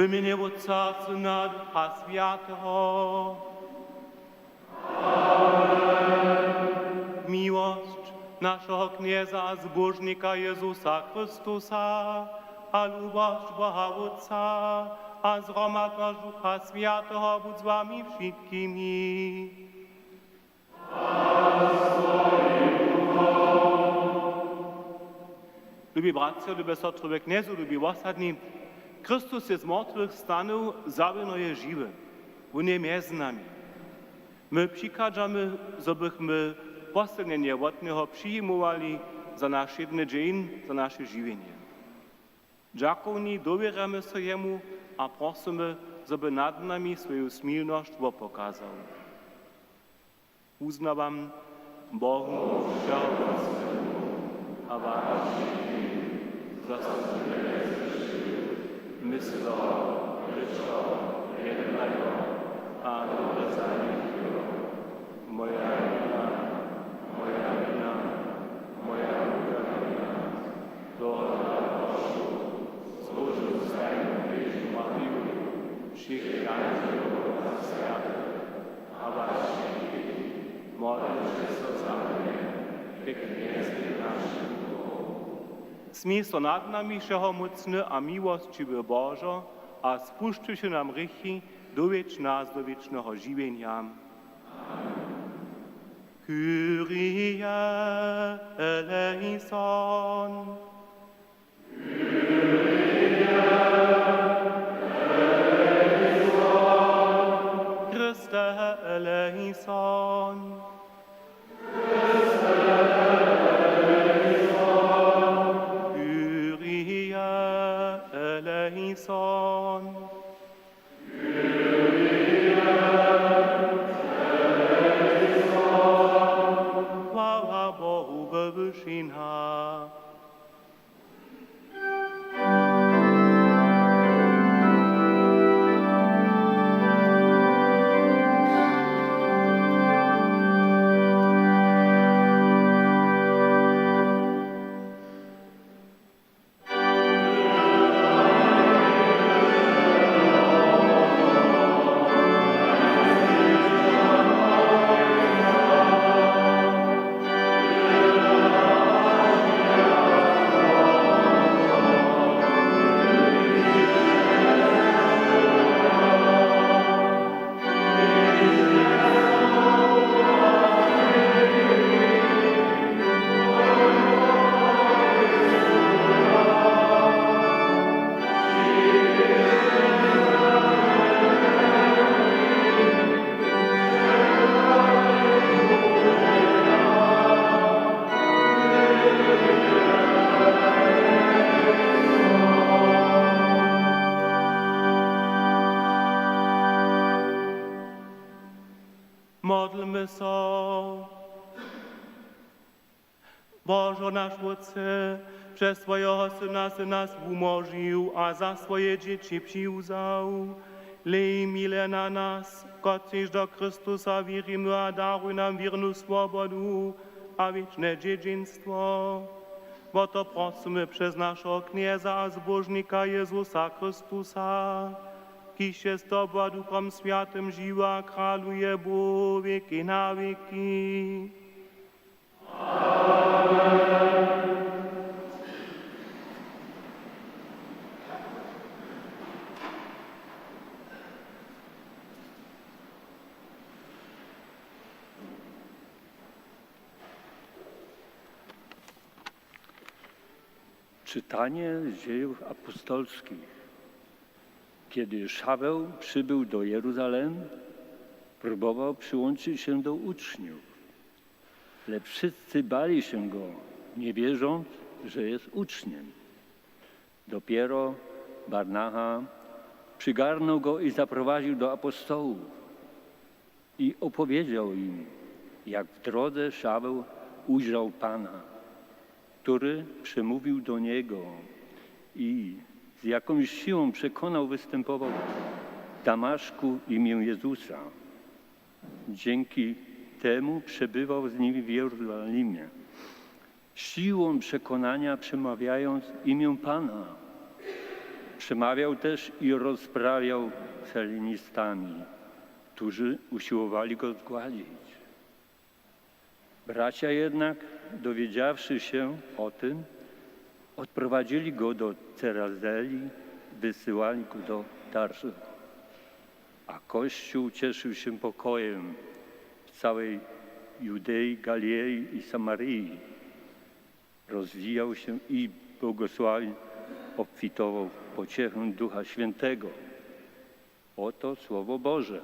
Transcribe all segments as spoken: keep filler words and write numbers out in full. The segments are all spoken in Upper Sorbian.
W mjenje Wótca, Syna, Ducha Swjateho. Miłosć našeho Knjeza a Zbóžnika Jězusa Chrystusa a lubosć Boha Wótca a zhromadnosć Ducha Swjateho budź z wami wšitkimi. Lubi bratřa, lube sotry we Knjezu, lubi wosadni, Chrystus je z mortwych stanył, zawěrno je žiwy. Wón je mjez nami. My přichadźamy, zo bychmy posylnjenje wot njeho přijimowali za naš wšědny dźeń, za naše žiwjenje. Dźakowni dowěrjamy so jemu a prosymy, zo by nad nami swoju smilnosć wopokazał. Wuznawam Bohu wšehomócnemu a wam wšitkim, zo sym wjele zhrěšił, mysljo, rěčo, jednajo a dobre zanjechujo. Moja wina, moja wina, moja wulka wina. Tohodla prošu, złožu stajnu Knježnu Mariju, wšěch jandźelow a swjatych, a was wšitkich, modlće so za mnje ke Knjezej našemu Bohu. Smil so nad nami, wšehomócny a miłosćiwy Božo, a spušćiwši nam hrěchi, dowjedź nas do wěčneho žiwjenja. Kyrie eleison. Christe eleison. Kyrie eleison. Chwała Bohu we wyšinach. Modlmy so. Božo naš Wótče, přez swojeho Syna sy nas wumóžił a za swoje dźěći přiwzał. Lej mile na nas, kotřiž do Chrystusa wěrimy, a daruj nam wěrnu swobodu a wěčne dźědźenstwo. Wo to prosymy přez našeho Knjeza a Zbóžnika Jězusa Chrystusa, kiž je z tobu a Duchom Swjatym žiwy a kraluje Bóh wěki na wěki. Czytanie z Dziejów Apostolskich. Kiedy Szaweł przybył do Jeruzalem, próbował przyłączyć się do uczniów. Lecz wszyscy bali się go, nie wierząc, że jest uczniem. Dopiero Barnaba przygarnął go i zaprowadził do apostołów. I opowiedział im, jak w drodze Szaweł ujrzał Pana, który przemówił do niego, i z jaką siłą przekonał, występował w Damaszku w imię Jezusa. Dzięki temu przebywał z nimi w Jerozolimie, siłą przekonania przemawiając w imię Pana. Přemawiał tež i rozprawiał z Helenistami, chtyrzi usiłowali go zgładźić. Braća jednak, dowiedziawši się o tym, odprowadzili go do Cerazeli, wysyłali go do Tarsu. A Kościół cieszył się pokojem w całej Judei, Galilei i Samarii. Rozwijał się i błogosławił, obfitował w pociechę Ducha Świętego. Oto Słowo Boże.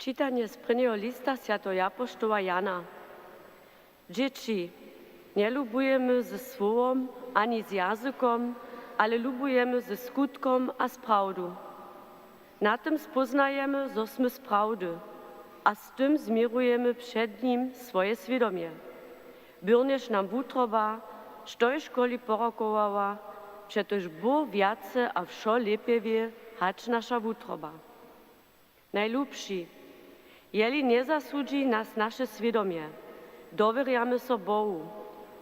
Čitanje z prěnjeho lista swjateho japoštoła Jana. Dźěći, njelubujemy ze słowom ani z jazykom, ale lubujemy ze skutkom a z prawdu. Na tym spóznajemy, zo smy z prawdy, a z tym změrujemy před nim swoje swědomje. Byrnjež nam wutroba štožkoli porokowała, přetož Bóh wjace a wšo lěpje wě hač naša wutroba. Najlubši, jeli njezasudźi nas naše swědomje, dowěrjamy so Bohu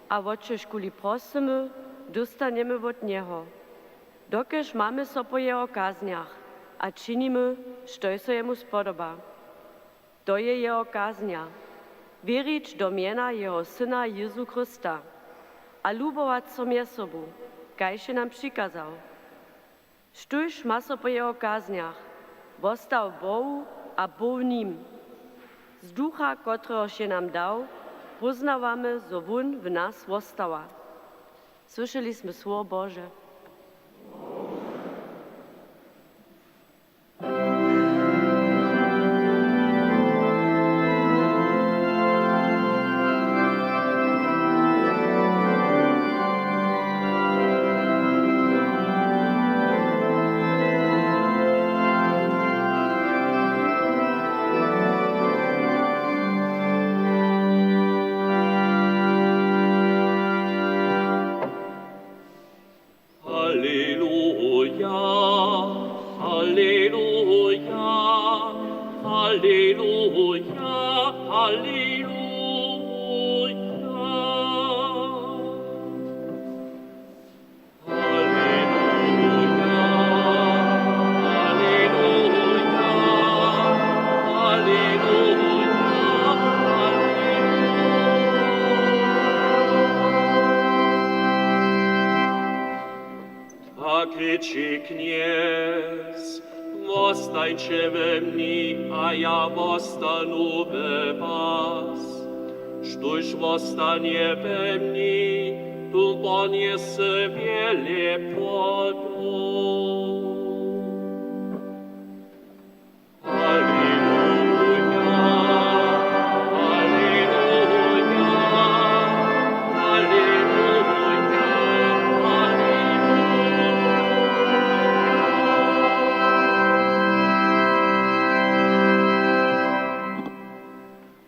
a wo čožkuli prosymy, dóstanjemy wot njeho, dokelž mamy so po jeho kaznjach a činimy, štož so jemu spodoba. To je jeho kaznja: wěrić do mjena jeho Syna Jězu Chrysta a lubować so mjez sobu, kaž je nam přikazał. Štóž ma so po jeho kaznjach? Wosta w Bohu a Bóh w nim. Z Ducha, kotrehož je nam dał, póznawamy, zo wón w nas wostała. Słyšeli smy słowo Bože. Rěči Knjez: Wostańće we mni, a ja wostanu we was. Štóž wostanje we mni, tón ponjese wjele płodu. Aleluja, aleluja, aleluja, aleluja.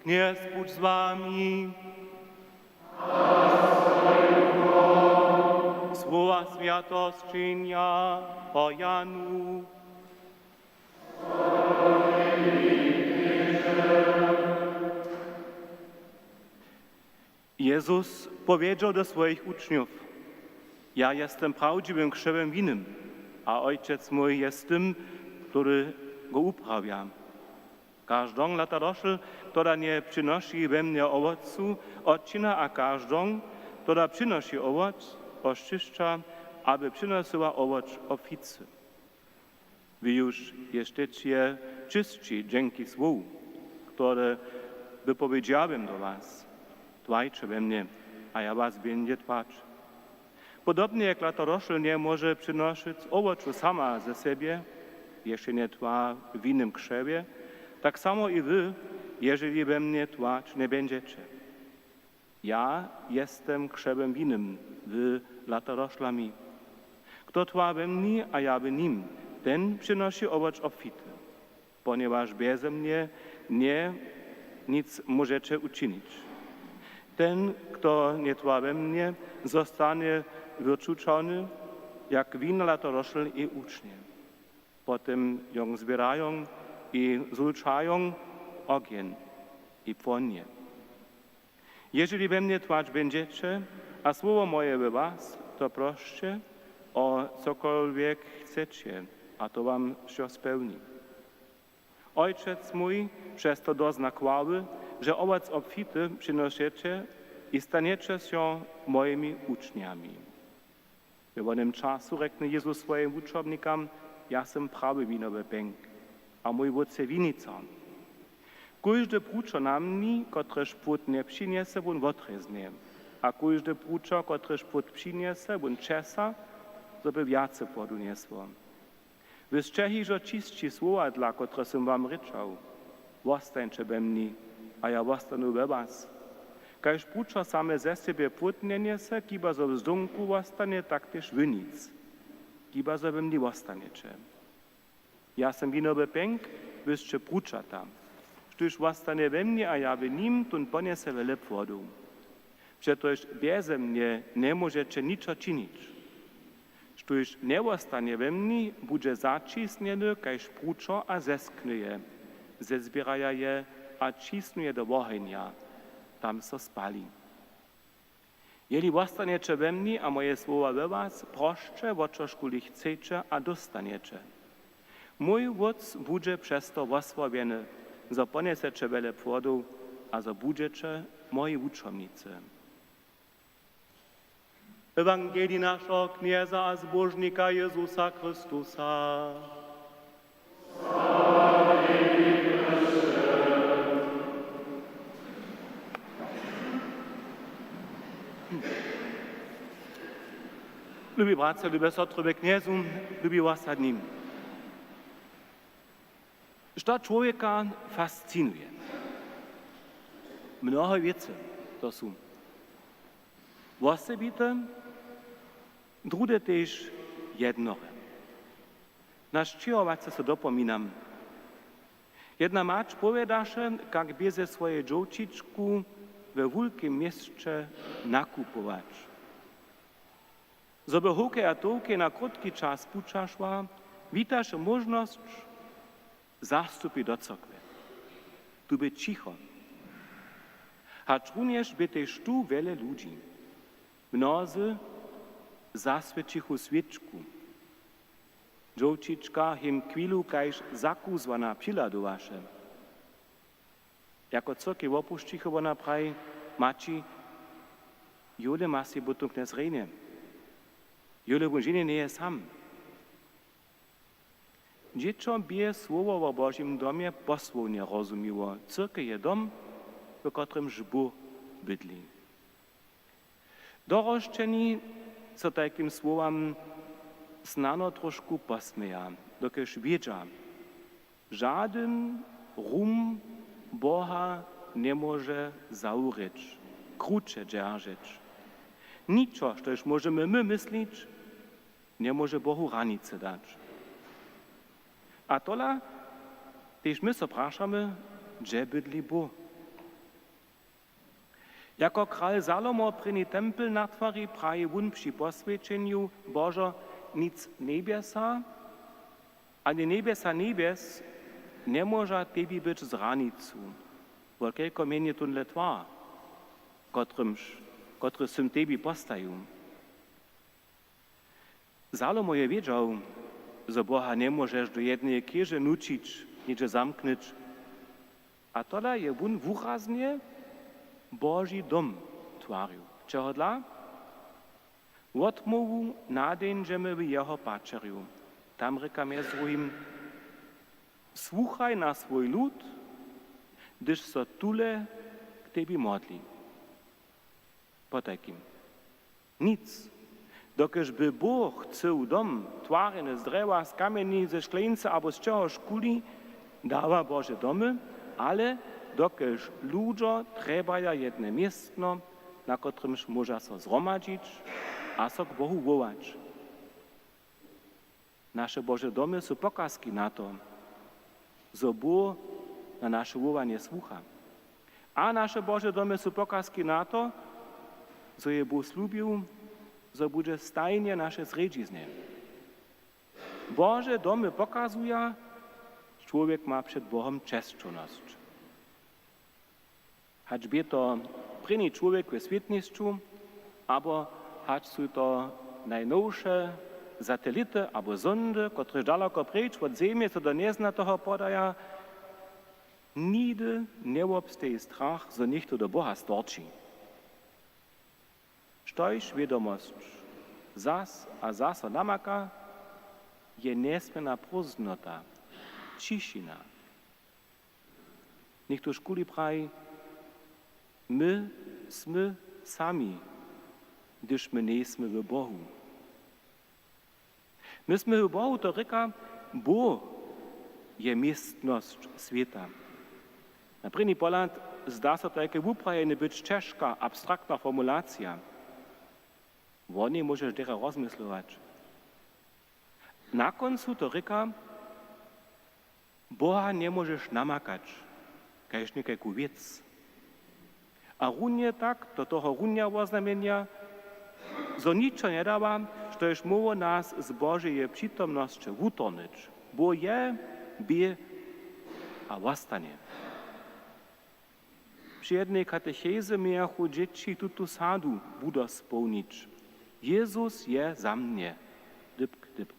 Knjez budź z wami. Słowa swjateho sćenja po Janu. Jezus powědźał do swojich wučnjow: Ja jestem prawdźiwym křewym winym, a Ojčec mój je tym, który go uprawja. Kaž dong lata došel, to da nje přinoši we mnje owocu, odčina, a kaž dong, to da přinoši owoc, osćišća, aby přinosyła owoc obficy. Wy juž ješće čisći dźenki słowu, które wypowědźa bym do was. Twajće we mnje, a ja was běnje twać. Podobnje jak lata rošel njemóže přinošyć owocu sama ze sebje, jež je njetwa w winym křewje, tak samo i wy, ježeli we mnje twać njebědźeće. Ja jestem křewem winym, wy lata rošlami. Chto twa we mni a ja w nim, ten přinoši owoc obfity, poněwaž bjeze mnje nje nic móžeće učinić. Ten, chto njetwa we mnje, zostanie wyrčućony, jak wino lata rošel i wučnje. Potom jong zběrajong i zhulčajong w ogjen i płonje. Ježeli we mnje twać bědźeće a słowo moje we was, to prosće, o cokolwiek chceće, a to wam wšo spełni. Ojčec mój přez to dozna chwały, że owoc obfity přinošeće i stanjeće so mojimi wučnjami. We wonym času rjekny Jezus swojim wučomnikam: Ja sym prawy winowy pjenk a mój wótc je winica. Kóžde pručo na mni, kotrež płód njepřinjese, wón wotrěznje, a kóžde pručo, kotrež płód přinjese, wón tšesa, zo by wjace płodu njesło. Wy sće hižo čisći słowadla, kotrež sym wam rěčał: Wostańće we mni, a ja wostanu we was. Kaž pručo same ze sebje płód njenjese, chibazo w zdomku wostanje, tak tež wy nic, chibazo we mni wostanjeće. Ja sym winowy pjenk, wy sće pručata. Štóž wostanje we mni a ja w nim, tón ponjese wjele płodu. Přetož bjeze mnje njemóžeće ničo činić. Štóž njewostanje we mni, budźe zaćisnjeny kaž pručo a zesknyje, zezběraja je a ćisnu je do wohenja, tam so spali. Jeli wostanjeće we mni a moje słowa we was, prosće, wo čožkuli chceće, a dóstanjeće. Mój wótc budźe přez to wosławjeny, zo ponjeseće wjele płodow a zo budźeće moji wučomnicy. Ewangelij našeho Knjeza a Zbóžnika Jezusa Chrystusa. Lubi bratřa, lube sotry we Knjezu, lubi wosadni. Što čłowjeka fascinuje? Mnohe wěcy to su. Wosebite, druhdy tež jednore. Na sćěhowace so dopominam. Jedna mać powědaše, kak bě ze swojej dźowčičku we wulkim měsće nakupować. Zo by howkej a towkej na krótki čas puća šła, witaše móžnosć zastupić do cyrkwje. Tu bě ćicho. Hač runjež bě tež tu wjele ludźi. Mnozy zaswěćichu swěčku. Dźowčička jim chwilu kaž zakuzłana přihladowaše. Jako cyrkej wopušćichu, wona praji: Maći, jóle ma sej potom knjez rjenje. Jóle wón ženje njeje sam. Dźěćo bě słowo wo Božim domje posłowne rozumiło. Cyrkej je dom, w kotrymž Bóh bydli. Dorosćeni so tajkim słowam snano trošku posměja, dokelž wědźa, žadyn rum Boha njemóže zawrěć, kruće dźeržeć. Ničo, štož móžemy my myslić, njemóže Bohu hranicy dać. A tola tež my so prašamy, hdźe bydli Bóh? Jako kral Salomo prěni tempel natwari, praji wón při poswjećenju: Božo, nic njebjesa, ani njebjesa njebjes njemóža tebi być zranicu. Wot kelko mjenje tónle twar, kotryž sym tebi postajił. Salomo je wědźał, zo Boha njemóžeš do jedneje chěže nućić, něhdźe zamknyć. A tola je wón wuraznje Boži dom twarił. Čehodla? Wotmołwu nadeńdźemy w jeho pačerju. Tam rěka mjez druhim: Słuchaj na swój lud, hdyž so tule k tebi modli. Potajkim: Nic. Dokelž by Bóh chcył dom, twarjeny z drjewa, z kamjeni, ze škleńca abo z čehožkuli, dawa Bože domy, ale dokelž ludźo trjebaja jedne městno, na kotrymž móža so zhromadźić a so k Bohu wołać. Naše Bože domy su pokazki na to, zo Bóh na naše wołanje słucha. A naše Bože domy su pokazki na to, zo je Bóh slubił, zo budźe stajnje w našej srjedźiznje. Bože domy pokazuja, čłowjek ma před Bohom česćownosć. Hač bě to prěni čłowjek we swětnješću, abo hač su to najnowše satelity abo sondy, kotrež daloko preč wot Zemje so do njeznateho podaja, nihdy njewobsteji strach, zo něchtó do Boha storči. Štož wědomosć zas a zaso namaka, je njesměrna prózdnota, ćišina. Něchtóžkuli praji: My smy sami, hdyž my njejsmy w Bohu. My smy w Bohu, to rěka, Bóh je městnosć swěta. Na prěni pohlad zda so tajke wuprajene być ćežka, abstraktna formulacija. Wo njej móžeš derje rozmyslować. Na kóncu to rěka: Boha njemóžeš namakać kaž někajku wěc. A runje tak do toho runja woznamjenja, zo ničo njedawa, štož móhło nas z Božeje přitomnosće wutorhnyć. Bóh je, bě a wostanje. Při jednej katecheze mějachu dźěći tutu sadu wudospołnić: Jezus je za mnje. Dypk, dypk.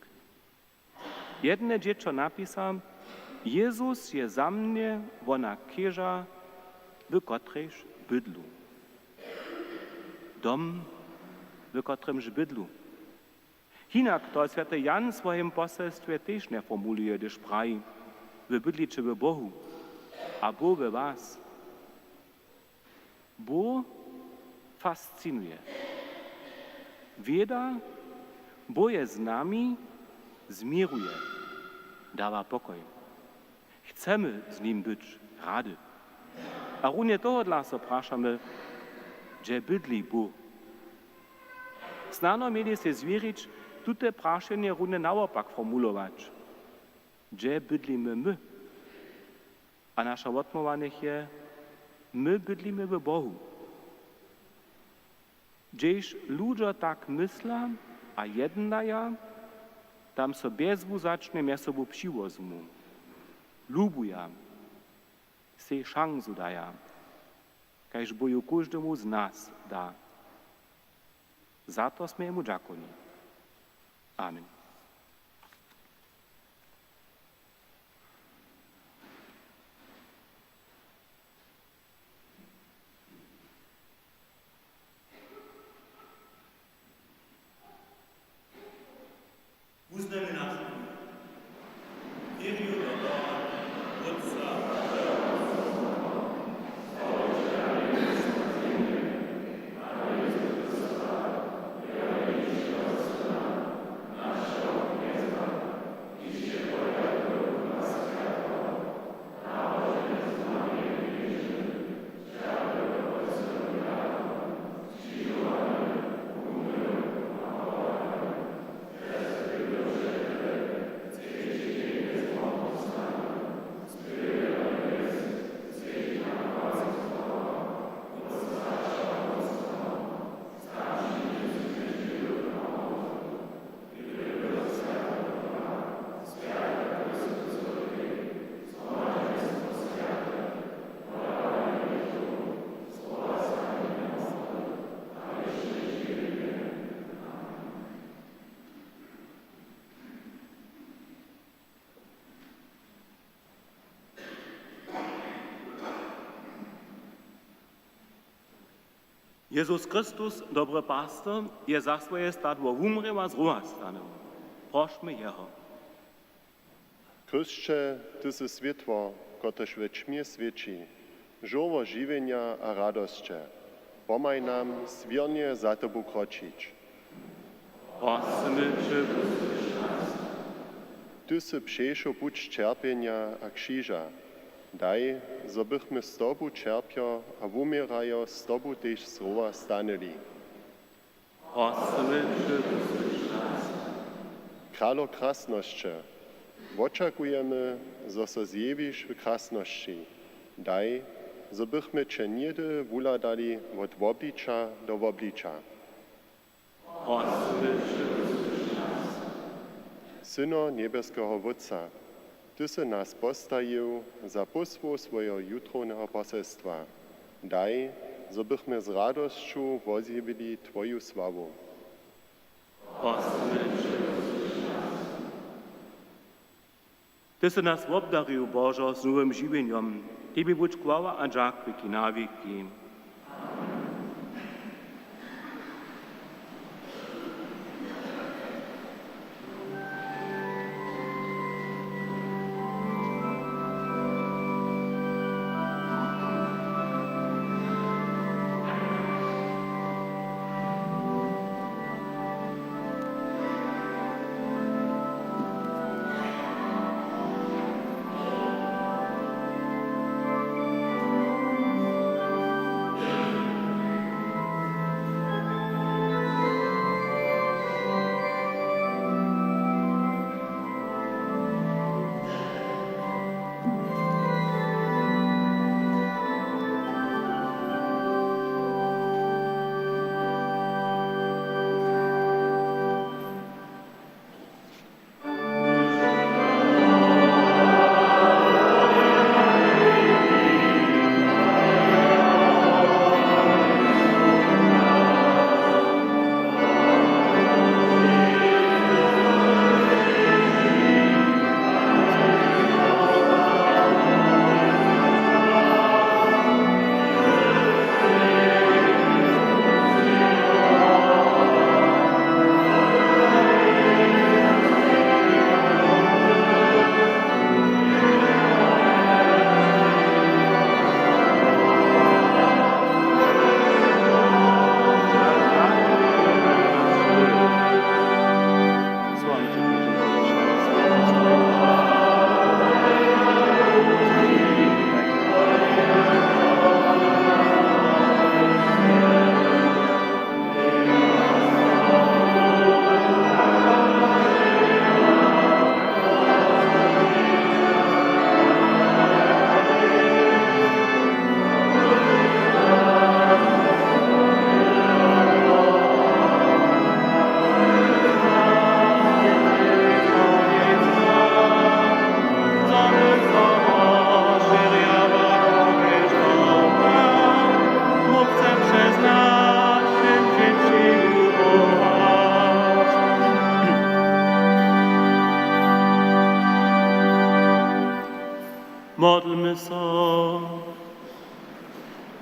Jedne dźěćo napisa: Jezus je za mnje wona chěža, w kotrejž bydlu. Dom, w kotrymž bydlu. Hinak to swjaty Jan w swojim poselstwje tež njeformuluje, hdyž praji: Wy bydliće w Bohu a Bóh we was. Bóh fascinuje. Wěda, Bóh je z nami, změruje, dawa pokoj. Chcemy z nim być rady. A runje tohodla so prašamy: Hdźe bydli Bóh? Snano měli sej zwěrić, tute prašenje runje nawopak formulować: Hdźe bydlimy my? A naša wotmołwa njech je: My bydlimy w Bohu. Hdźež ludźo tak mysla a jednaja, tam so bjezwuwzaćnje mjez sobu přiwozmu, lubuja, sej šansu daja, kaž Bóh ju kóždemu z nas da. Za to smy jemu dźakowni. Amen. Wuznajmy našu wěru. Jezus Chrystus, dobry paster, je za swoje stadło wumrěł a z rowa stanył. Prošmy jeho. Chrysće, ty sy swětło, kotrež we ćmje swěći, žórło žiwjenja a radosće. Pomhaj nam swěrnje za tobu kročić. Prosymy će, wusłyš nas. Ty sy přešoł puć ćerpjenja a křiža. Daj, zo bychmy z tobu ćerpjo a wuměrajo z tobu tež z rowa stanyli. Prosymy će, wusłyš nas. Kralo krasnosće, wočakujemy, zo so zjewiš w krasnosći. Daj, zo bychmy će něhdy wuhladali wot wobliča do wobliča. Prosymy će, wusłyš nas. Syno njebjeskeho Wótca, ty sy nas postajił za pósłow swojeho jutrowneho poselstwa. Daj, zo bychmy z radosću wozjewili twoju sławu. Prosymy će, wusłyš nas. Ty sy nas wobdarił, Božo, z nowym žiwjenjom. Tebi budź chwała a dźak wěki na wěki. Modlmy so.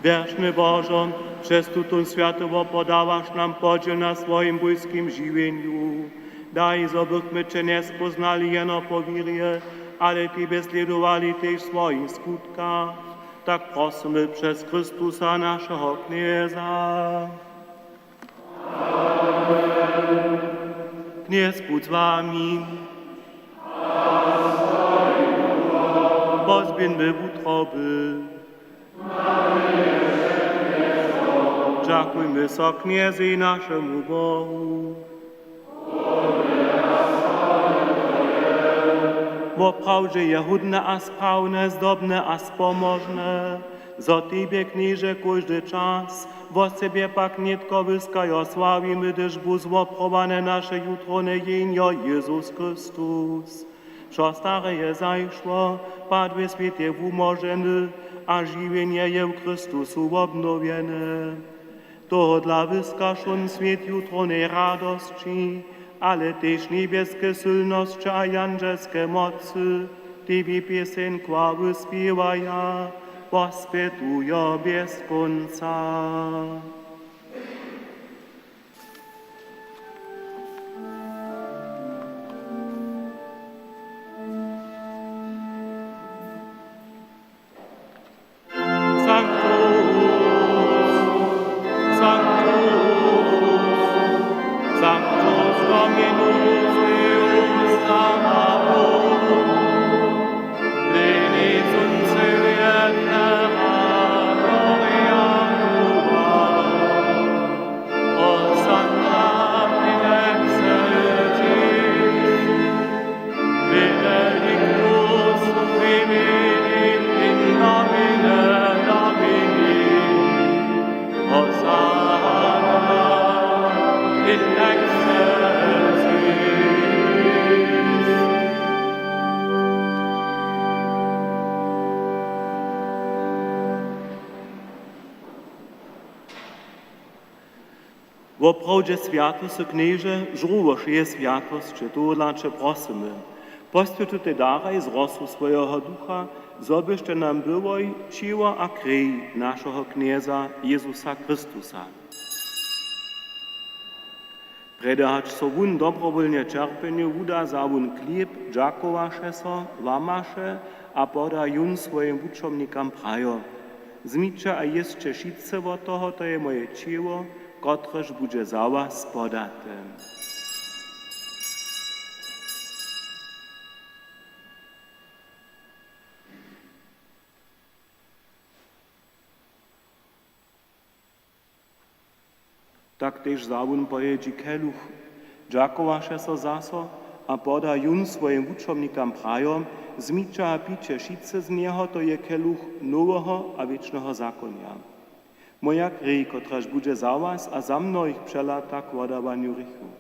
Wjeršny Božo, přez tutón swjaty wopor dawaš nam podźěl na swojim bójskim žiwjenju. Daj, zo bychmy će njespóznali jeno po wěrje, ale tebje slědowali tež w swojich skutkach. Tak prosymy přez Chrystusa, našeho Knjeza. Knjez budź z wami. Pozběhńmy wutroby. Dźakujmy so Knjezej, našemu Bohu. Woprawdźe je hódne a sprawne, zdobne a spomožne, zo tebje, Knježe, kóždy čas, wosebje pak nětko wyskajo, sławimy, hdyž bu zwoprowane naše jutrowne jehnjo Jezus Chrystus. Wšo stare je zašło, padłe swět je wumoženy a žiwjenje je w Chrystusu wobnowjene. Tohodla wyska wšón swět jutrownej radosći, ale tež njebjeske sylnosće a jandźelske mocy tebi pěseńkła wyspěwaja, woswjetujo bjez kónca. Woprawdźe swjaty sy, Knježe, žórło wšeje swjatosće, tohodla će prosymy, poswjeć tutej daraj z rosu swojeho Ducha, zo byštej nam byłoj ćěło a krej našeho Knjeza Jezusa Chrystusa. Prjedy hač so wón dobrowólnje ćerpjenju wuda, wza wón chlěb, dźakowaše so, łamaše a poda jón swojim wučomnikam, prajo: Wzmiće a jěsće wšitcy wot toho, to je moje ćěło, kotrež budźe za was podate. Tak tež wza wón po jědźi keluch, dźakowaše so zaso a poda jón swojim wučomnikam, prajo: Wzmiće a pijće wšitcy z njeho, to je keluch noweho a wěčneho zakonja, moja krej, kotraž budźe za was a za mnohich přelata k wodawanju hrěchow.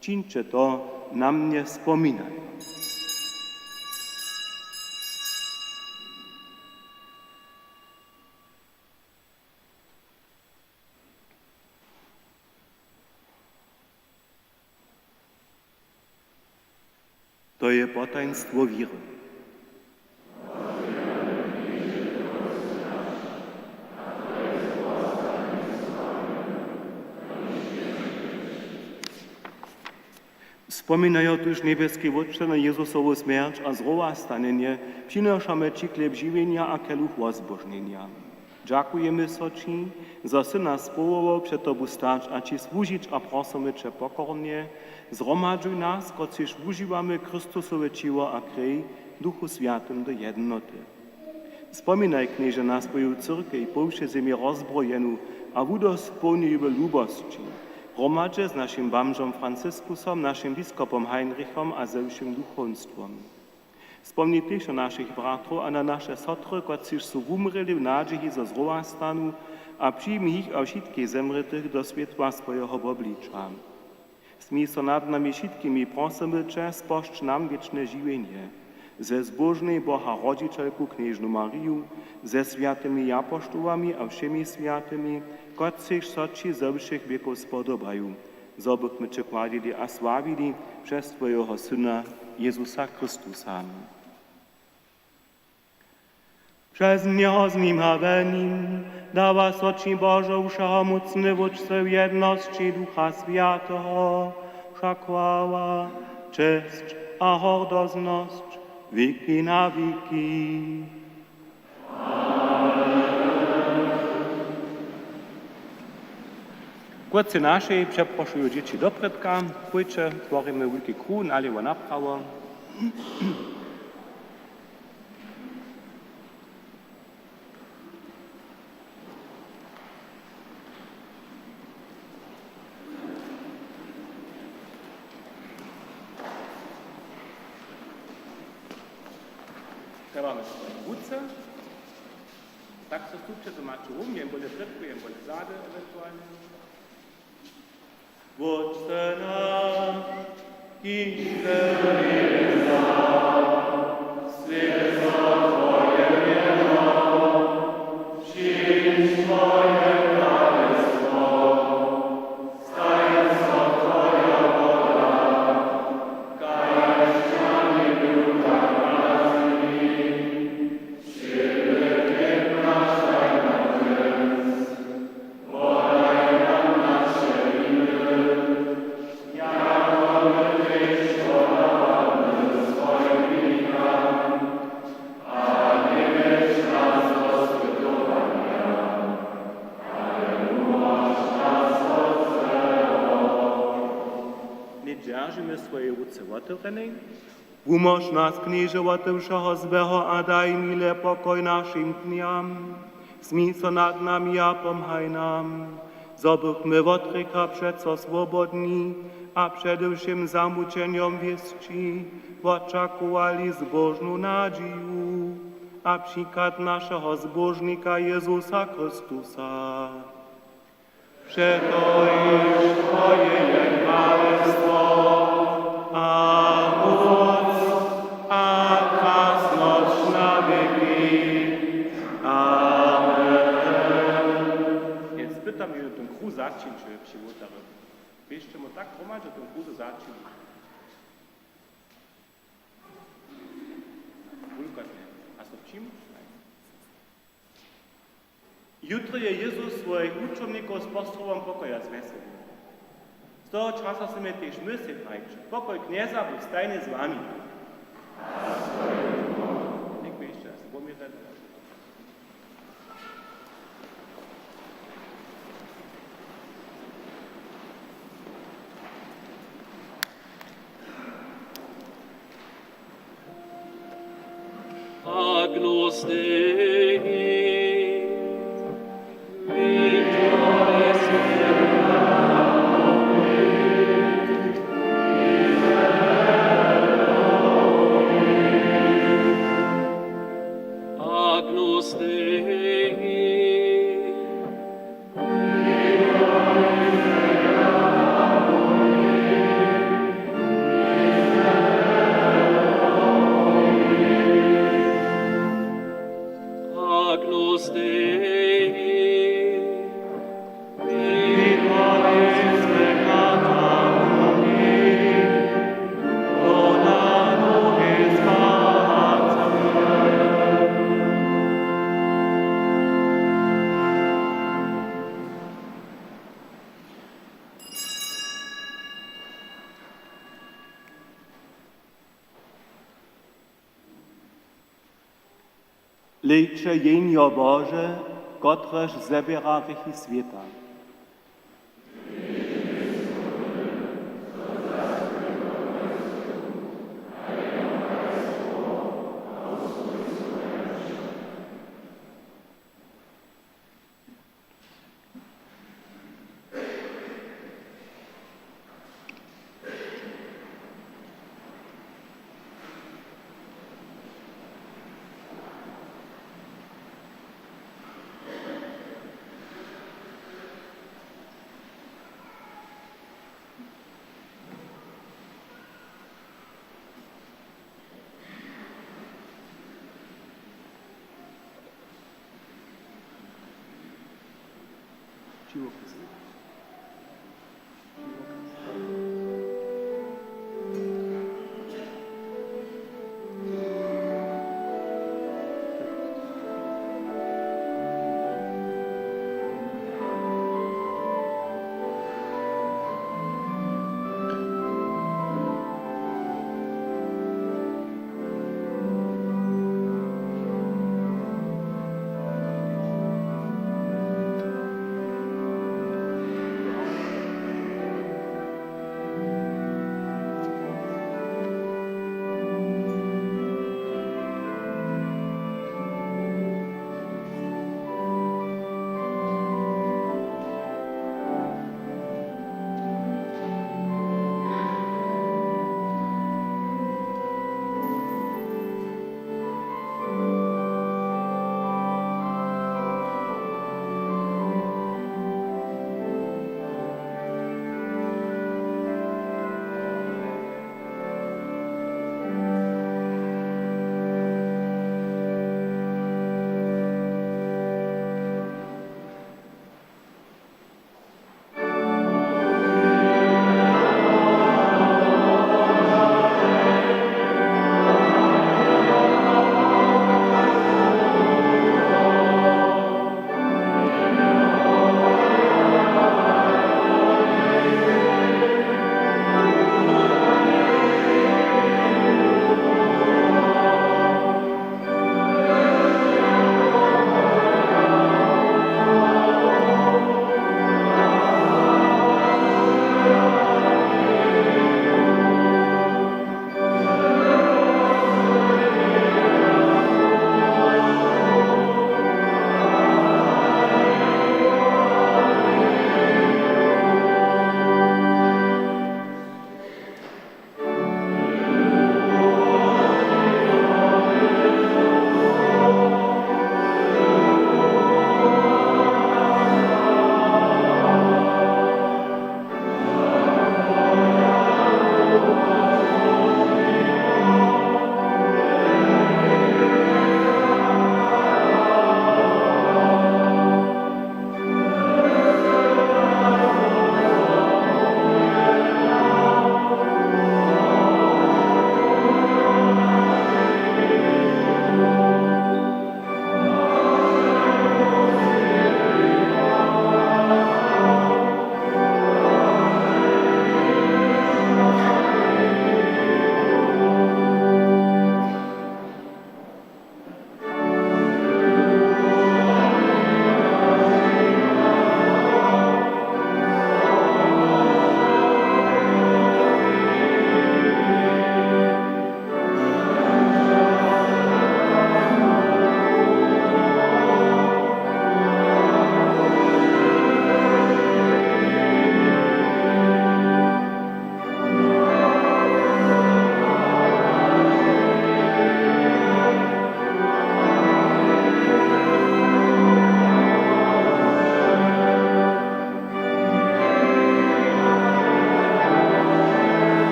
Čińće to na mnje spominajo. To je potajnstwo wěry. Spominajo tuž, njebjeski Wótče, na Jezusowu smjerć a zrowastanjenje, přinošamy ći chlěb žiwjenja a keluch wozbožnjenja. Dźakujemy so ći, zo sy nas powołał před tobu stać a ći słužić, a prosymy će pokornje: Zhromadźuj nas, kotřiž wužiwamy Chrystusowe ćěło a krej, w Duchu Swjatym do jednoty. Spominaj, Knježe, na swoju cyrkej po wšej zemi rozbrojenu a wudospołnjuj w lubosći, hromadźe z našim bamžom Franciskusom, našim biskopom Heinrichom a ze wšěm duchowstwom. Spomni tež na našich bratrow a na naše sotry, kotřiž su wumrěli w nadźiji, zo zrowastanu, a přijmi jich a wšitkich zemrětych do swětła swojeho wobliča. Smil so nad nami wšitkimi, prosymy će, spožč nam wěčne žiwjenje ze zbóžnej Boha rodźićelku knježnu Mariju, ze swjatymi japoštołami a wšěmi swjatymi, kotřiž so ći ze wšěch wěkow spodobaju, zo bychmy će chwalili a sławili přez twojeho Syna Jezusa Chrystusa. Přez njeho, z nim a w nim dawa so ći, Božo, wšehomócny Wótče, w jednosći Ducha Swjateho wša chwała, česć a hordoznosć wěki na wěki. K Wótčej našej přeprošuju dźěći doprědka. Pójće, tworimy wulki kruh, nalěwo, naprawo. Trjebamy swoje ruce. Tak so stupće, zo maće rumjenbole, předku jenbole zady ewentualnje. Wótče naš, kiž sy w njebjesach, swjeć so twoje mjeno, přińdź twoje kralestwo, stań so twoja wola, kaž na njebju, tak na zemi. Wšědny chlěb naš daj nam dźens. Wodaj nam naše winy, jako my tež wodawamy swojim winikam. A njewjedź nas do spytowanja, ale wumóž nas wot złeho. Nětk dźeržimy swoje ruce wotewrjenej. Wumóž nas, Knježe, wot wšeho złeho a daj mile pokoj našim dnjam. Smil so nad nami a pomhaj nam, zo bychmy wot hrěcha přeco swobodni a přede wšěm zamućenjom wěsći wočakowali zbóžnu nadźiju a přichad našeho Zbóžnika Jezusa Chrystusa. Přetož twoje je kralestwo a móc a krasnosć na wěki. Amen. Jens, pytam, Začinće při wołtarju. Běžće mu tak hromadźe w tym kruze začinić. Wulkotnje. A so přijmć? Jutry je Jezus swojich wučomnikow z postrołom pokoja zwjeselił. Z toho časa smy tež my sej prajić: Pokoj Knjeza budź stajnje z wami. Něk bě hišće raz poměrjeli. Agnus Dei. Agnus Dei. Agnus Dei. Hlejće, Jehnjo Bože, kotrež zběra hrěchi swěta.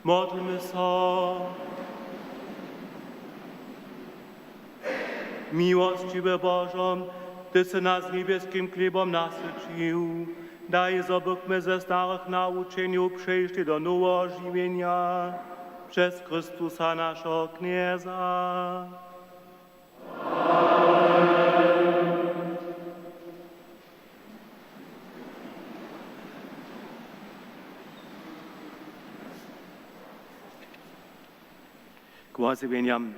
Modlmy so. Miłosćiwy Božo, Ty sy nas z njebjeskim chlěbom nasyćił. Daj, zo bychmy ze starych nawučenjow přešli do noweho žiwjenja přez Chrystusa, našeho Knjeza. K wozjewjenjam.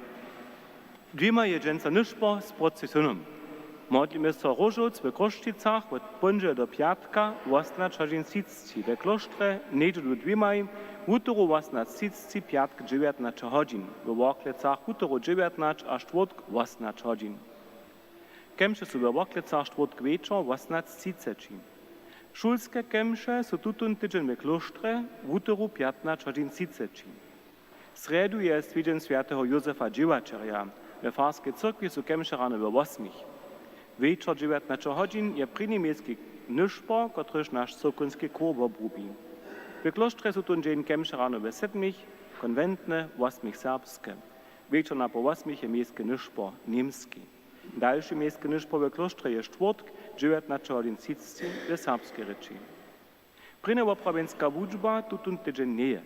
Dwěmaj je dźensa nyšpor z procesijonom. Modlimy so róžowc w Chrósćicach wot póndźele do pjatka wosomnaće hodźin třiceći, we klóštrje njedźelu dwěmaj, wutoru wosomnaće třiceći, pjatk dźewjatnaće hodźin, we Worklecach wutoru dźewjatnaće a štwórtk wosomnaće hodźin. Kemše su we Worklecach štwórtk wječor wosomnaće třiceći. Šulske kemše su tutón tydźeń we klóštrje, wutoru pjatnaće hodźin třiceći. Srjedu je swjedźeń swjateho Józefa Dźěłaćerja. We farskej cyrkwi su kemše rano we wosmich. Wječor dźewjatnaće hodźin je prěni mějski nyšpor, kotryž naš cyrkwinsky chór wobrubi. We klóštrje su tón dźeń kemše rano we sedmich, konwentne, wosmich serbske. Wječor napoł wosmich je mějske nyšpor, němski. Dalši mějske nyšpor we klóštrje je štwórtk, dźewjatnaće hodźin třiceći, we serbskej rěči. Prěnjowoprawjenska wučba tutón tydźeń njeje.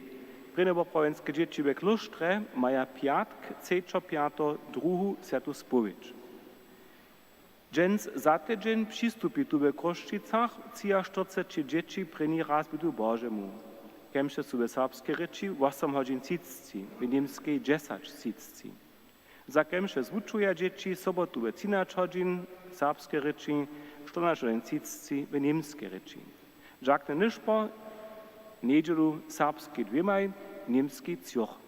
Prěnjowoprawjenske dźěći we klóštrje maja pjatk, třećo pjato, druhu swjatu spowědź. Dźens za tydźeń přistupi tu we Chrósćicach třiaštyrceći dźěći prěni raz k bydu Božemu. Kemše su we serbskej rěči wosom hodźin třiceći, w němskej dźesać třiceći. Za kemše zwučuja dźěći sobotu we třinaće hodźin serbskej rěči, štyrnaće hodźin třiceći w němskej rěči. Dźakny nyšpor njedźelu serbskej dwěmaj, němskej třoch.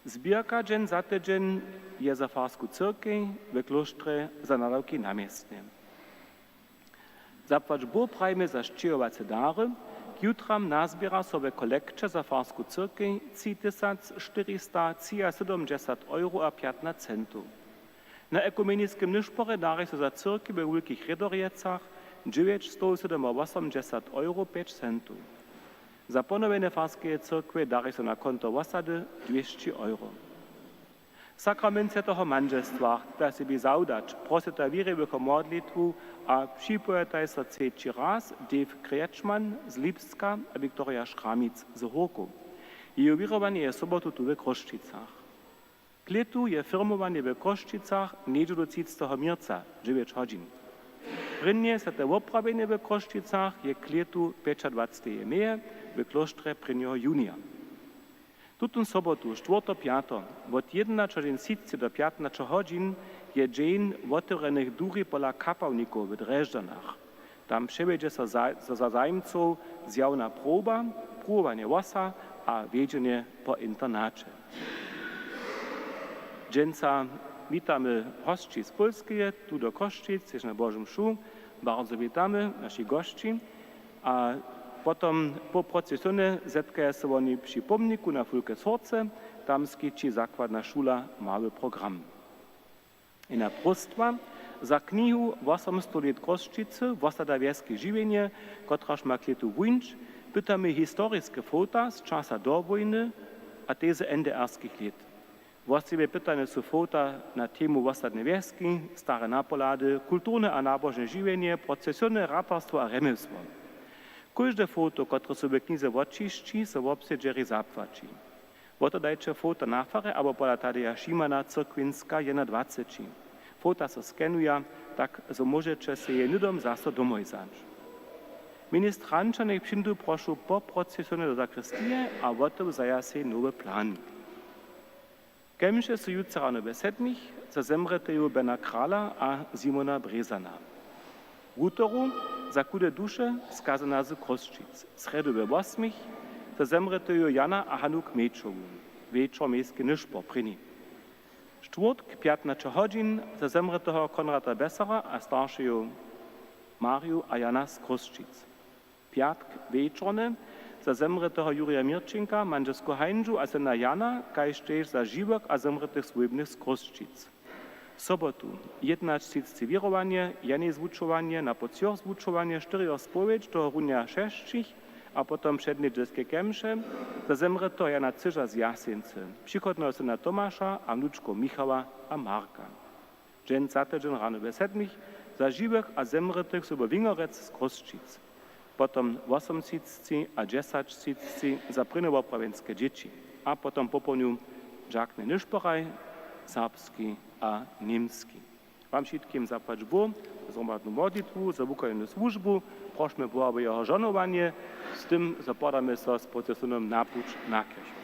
Zběrka dźens za tydźeń je za farsku cyrkej, we klóštrje za nadawki na městnje. Zapłać Bóh prajimy za sćěhowace dary. K jutram nazběra so we kolekće za farsku cyrkej tři tysac štyrista třiasydomdźesat euro a pjatnaće centow. Na ekumeniskim nyšporje dari so za cyrkej we Wulkich Rědorjecach dźewjećstowsydomawosomdźesat euro pjeć centow. Za ponowjenje farskeje cyrkwje dari so na konto wosady dwěsći euro. Sakrament swjateho mandźelstwa chceta sebi zawdać, prosyta wěriwych wo modlitwu a připojotaj so třeći raz Dave Kretschmann z Lipska a Viktoria Šramic z Hórkow. Jeju wěrowanje je sobotu tu we Chrósćicach. Klětu je firmowanje we Chrósćicach njedźelu třiceteho měrca, dźewjeć hodźin. Prěnje swjate woprawjenje we Chrósćicach je klětu pjećadwaceteje meje, we klóštrje prěnjeho junija. Tutón sobotu, štwórtego pjatego, wot jedenaće hodźin třiceći do pjatnaće hodźin je dźeń wotewrjenych duri pola kapałnikow w Drježdźanach. Tam přewjedźe so za, so za zajimcow zjawna proba, pruwowanje hłosa a wjedźenje po internaće. Dźensa witamy hosći z Pólskeje, tu do Chrósćic, tež na Božu mšu. Bardzo witamy našich gosći. A potom po procesyonje zetkaja so woni při pomniku na Fulkes Hórce, tam skići zakładna šula mały program. Jena próstwa: za knihu Wosomsto lět Chrósćicy, wosada wjeski žiwjenje, kotraž ma klětu wuńć, pytamy historiske fota z časa do wójny a tež z N D R-skich lět. Wosebje pytane su fota na temu wosadne wjeski, stare napohlady, kulturne a nabožne žiwjenje, procesiony, ratarstwo a rjemjesło. Kóžde foto, kotrež so w knize wotćišći, so wobsedźerjej zapłaći. Wotedajće fota na farje abo pola Tadeja Šimana, Cyrkwinska jedynadwaceći. Fota so skenuja, tak zo móžeće sej je hnydom zaso domoj wzać. Ministranća njech přińdu, prošu, po procesyonje do sakristije a wotom wzaja sej nowy plan. Kemše su jutře rano we sedmich za zemrěteju Bena Krala a Simona Brězana. Wutoru za chude duše skazana z Chrósćic. Srjedu we wosmich za zemrěteju Jana a Hanu Kmejčowu. Wječor mějski nyšpor prěni. Štwórtk pjatnaće hodźin za zemrěteho Konrada Bessera a staršeju Marju a Jana z Chrósćic. Pjatk wječornje za zemrěteho Jurja Měrćenka, mandźelsku Hańžu a syna Jana, kaž tež za žiwych a zemrětych swójbnych z Chrósćic. Sobotu jednaće třiceći wěrowanje, jenej zwučowanje, napoł třoch zwučowanje, štyrjoch spowědź, tohorunja šesćich A potom přednje dźěske kemše za zemrěteho Jana Cyža z Jaseńcy, přichodneho syna Tomaša a wnučkow Michała a Marka. Dźensa tydźeń rano we sedmich za žiwych a zemrětych sobu Wingerec z Chrósćic. Potom wosomtřicci a dźesaćtřicci za prěnjowoprawjenske dźěći. A potom popołdnju dźakny nyšporaj, serbski a němski. Wam wšitkim zapłać Bóh za zhromadnu modlitwu, za wukonjenu słužbu. Prošmy Boha wo jeho žohnowanje. Z tym zo podamy so z procesynom na puć na kěrch.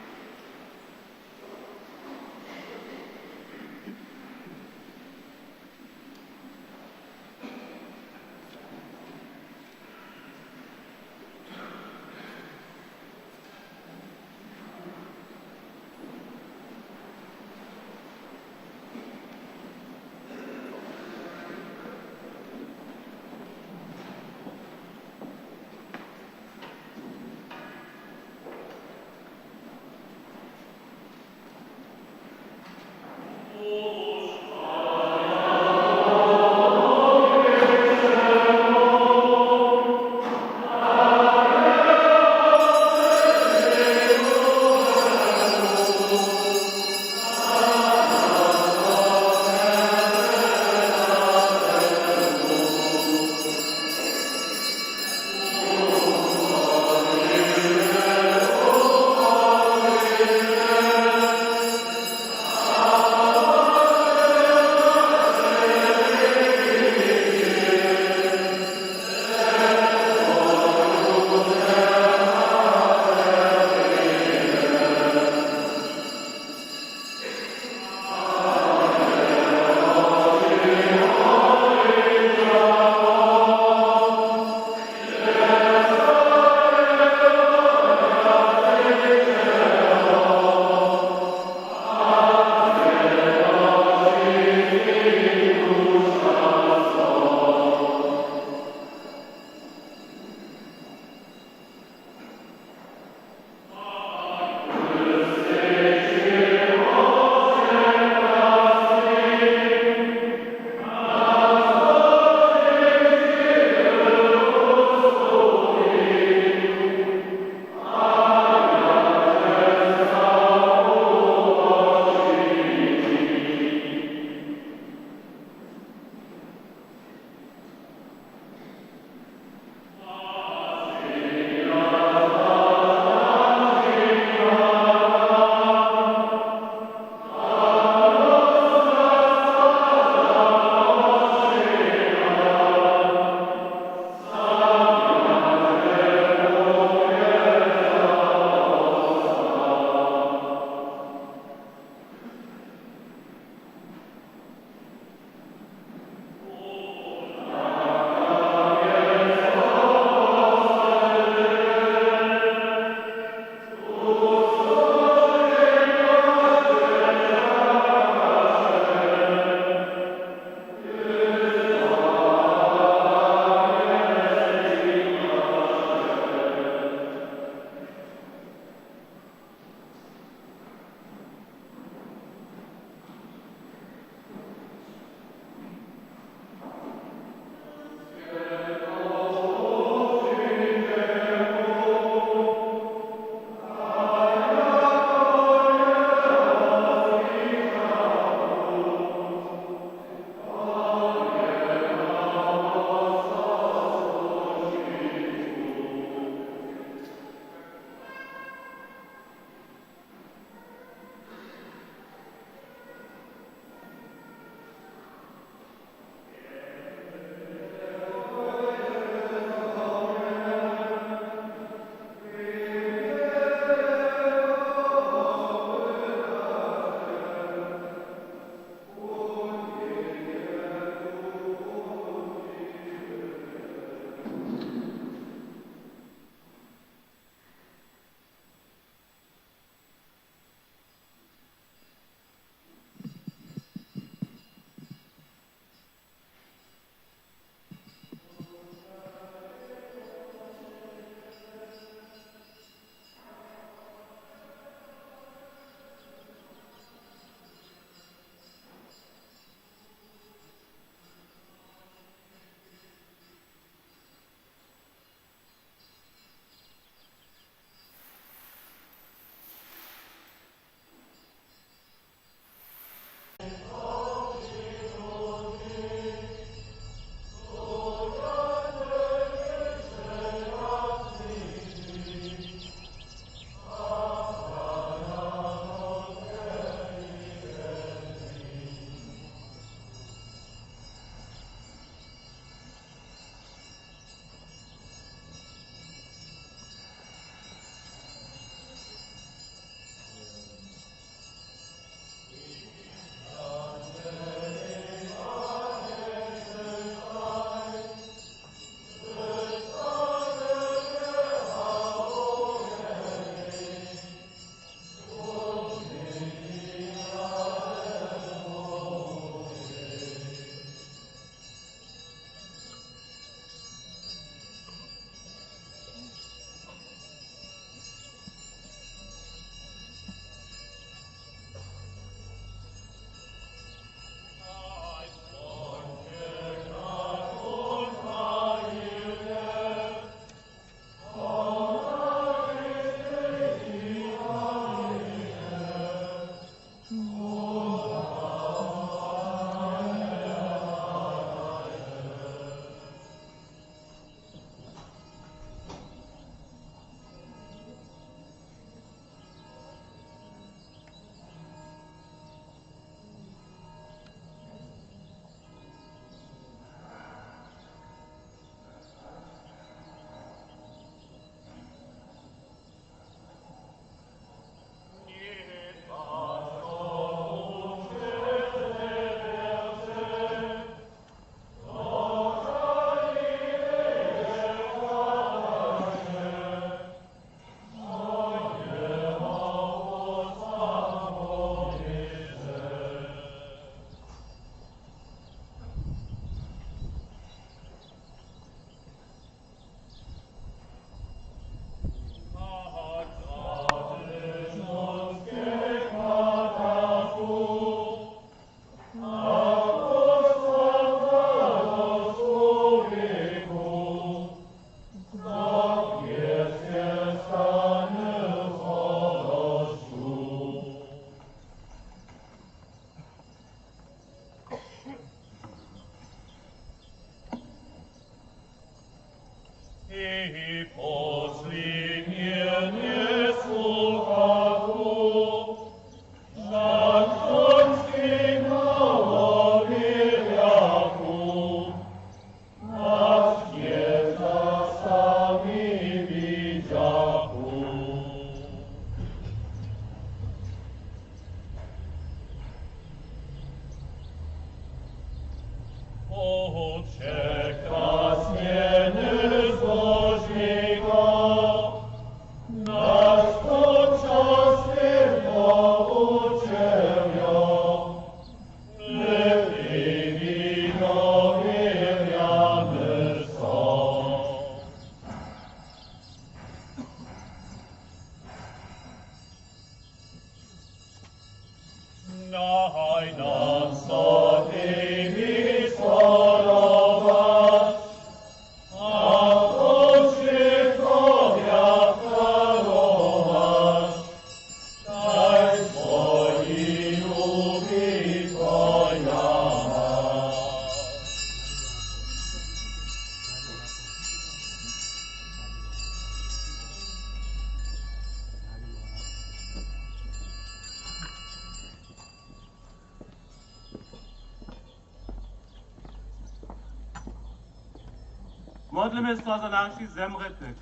Modlimy so za našich zemrětych.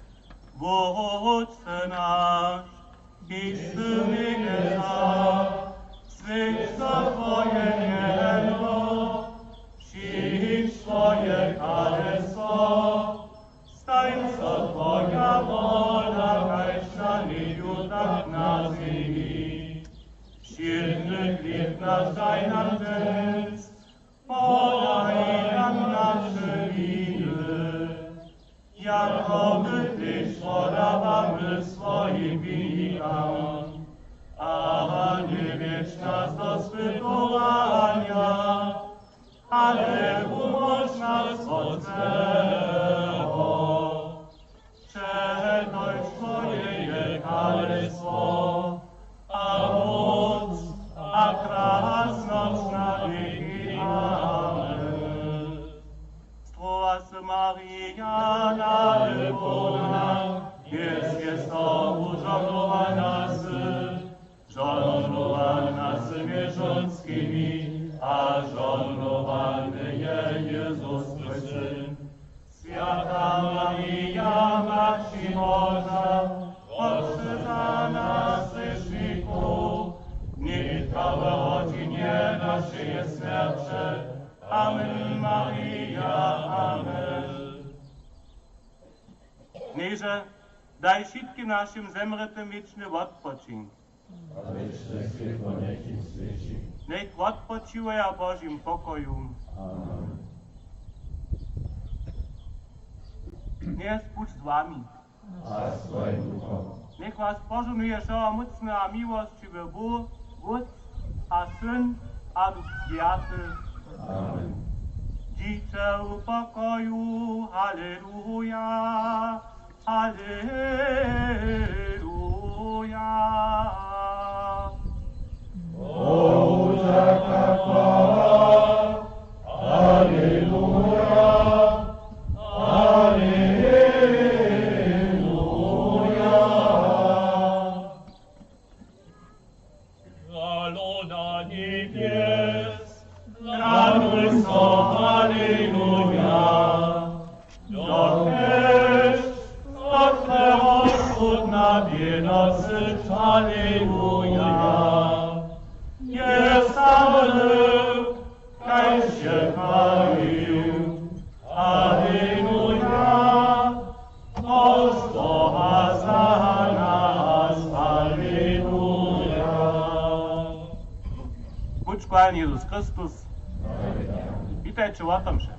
Wótče naš, kiž sy w njebjesach, swjeć so Twoje mjeno, přińdź Twoje kralestwo, stań so Twoja wola kaž na njebju, tak na zemi. Wšědny chlěb naš daj nam dźensa, wodaj nam naše winy, jako my tež wodawamy swojim winikam. A njewjedź nas do spytowanja, ale wumóž nas wot złeho. Přetož Twoje je kralestwo a móc a krasnosć na wěki. Amen. Zdrowa sy, Marija, nady połna, njebjeso wužohnowana sy, žohnowana sy mjez žonskimi a žohnowany je Jezus, Twój syn. Swjata Marija, Matko Boža, proš za nas hrěšnikow, nětko a w hodźinje našeje smjerće. Amen, Marija, amen. Knježe, daj wšitkim našim zemrětym wěčny wotpočink. A wěčne swětło njech jich swěći. Njech wotpočiwaja w Božim pokoju. Amen. Knjez budź z wami. A z twojim duchom. Njech was požohnuje wšehomócny a miłosćiwy Bóh, Wótc a Syn a Duch Swjaty. Amen. Dźiće w pokoju. Haleluja. Haleluja. Bohu wšaka chwała. Haleluja. Haleluja. Kralowna njebjes, raduj so, haleluja. Dokelž so twe rozsudna wěno syć, haleluja. Je stary, kaž je prajił. Haleluja. Prosto Hosanna, haleluja. Budź chwaleny Jezus Chrystus. Witajće wo tomše.